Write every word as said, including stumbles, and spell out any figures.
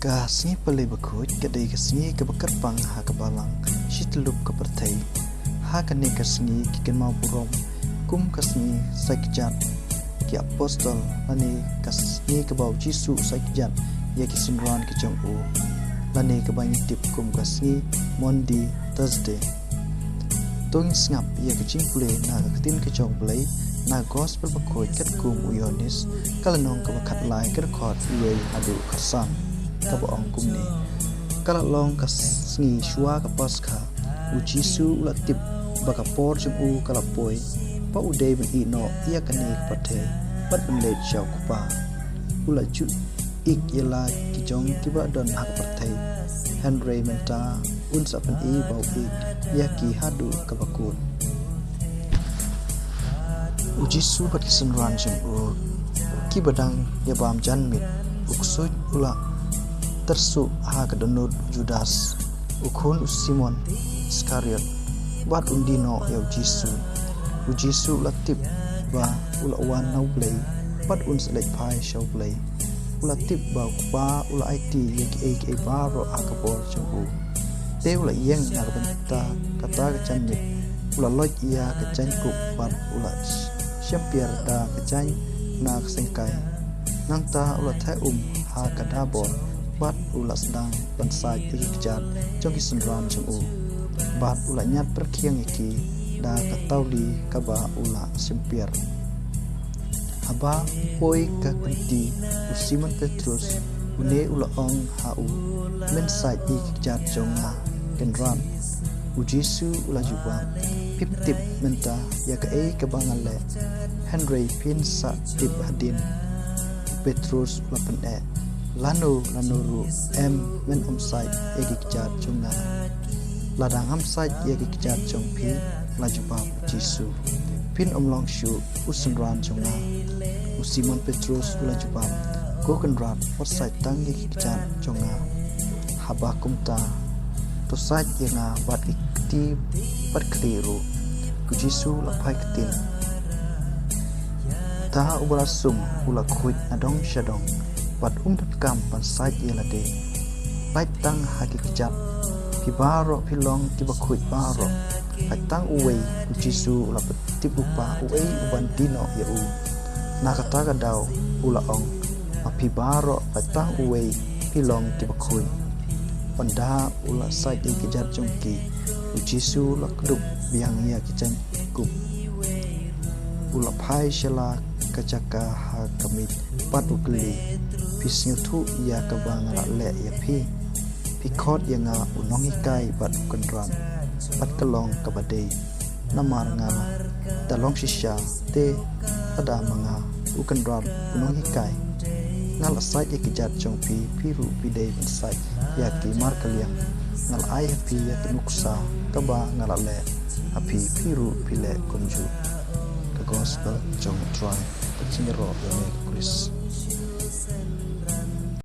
Ka sngi Palei Bakhuid ka dei ka sngi kaba kyrpang ha ka Balang shityllup ka pyrthei. Ha kane ka sngi ki kynmaw burom kum ka sngi sait kjat ki apostol, lane ka sngi kaba u Jisu u sait kjat ïa ki synran ki jong u, lane kaba ngi tip kum ka sngi Maundy, Thursday. To ngin sngap ïa ka jingpule na ka ktien ka jong U Blei na Gospel Bakhuid katkum u Ïoannis, ka lynnong kaba khatlai, ka dkhot uwei haduh khatsan, kaba ong kumne: Ka la long ka sngi shuwa ka Paskha. U Jisu u la tip ba ka por jong u ka la poi, ba u dei ban ïeh noh ïa kane ka pyrthei bad ban leit sha u Kpa. U la ju ïeit ïa la ki jong kiba don ha ka pyrthei, hynrei mynta un sa pyni ba u ïeit ïa ki haduh kaba kut. U Jisu bad ki synran jong u kiba dang ïa bam janmiet. U ksuid u la tyrsuh ha ka dohnud u Judas, u khun u Simon Iskariot, bad un die noh ïa u Jisu. U Jisu u la tip ba u la wan na U Blei bad un sa leit phai sha U Blei. U la tip ba u Kpa u la aiti ïa kiei kiei baroh ha ka bor jong u. Te u la ïeng na ka bynta kata ka janmiet. U la loit ïa ka jaiñkup bad u la shympier da ka jaiñ na ka syngkai. Nangta u la theh um ha ka dabor bad u la sdang ban sait ïa ki kjat jong ki synran jong u, bad u la ñiad pyrkhiang ïa ki da ka tawli kaba u la shympier. Haba poi ka kynti u Simon Petrus, une u la ong ha u: Men sait ïa ki kjat jong nga, Kynrad. U Jisu u la jubab: Phim tip mynta ïa kaei kaba nga leh, hynrei phin sa tip hadien. U Petrus u la pyneh: Lano lano ruh em, men ym sait ïa ki kjat jong nga. Lada ngam sait ïa ki kjat jong phi, la jubab u Jisu, phin ym long shuh u synran jong nga. U Simon Petrus u la jubab: Ko Kynrad, wat sait tang ïa ki kjat jong nga. Haba kumta, to sait ïa nga bad ki kti bad khlieh ruh. U Jisu u la phai ktien. Uta uba la sum u la khuid na dong sha dong, bad um donkam ban sait ïa lade. Lait tang ha ki kjat, phi baroh phi long kiba khuid baroh. Lait tang uwei. U Jisu u la pyntip lypa uei uban die noh ïa u. Na kata ka daw u la ong: Ma phi baroh, lait tang uwei, phi long kiba khuid. Ynda u la sait ïa ki kjat jong ki, u Jisu u la kdup biang ïa ki jaiñkup. U la phai sha la ka jaka ha ka miej bad u kylli: Phi sngewthuh ïa kaba nga la leh ïa phi? Phi khot ïa nga u nonghikai bad u Kynrad, bad ka long kaba dei. Namar nga da long shisha te lada ma nga u Kynrad u nonghikai, nga la sait ïa ki kjat jong phi, phi ruh phi dei ban sait ïa ki markylliang. Nga la ai ha phi ïa ki nuksa kaba nga la leh ha phi, phi ruh phi leh kumjuh. Ka Gospel jong U Trai. Ka jingïaroh ïa me Khrist.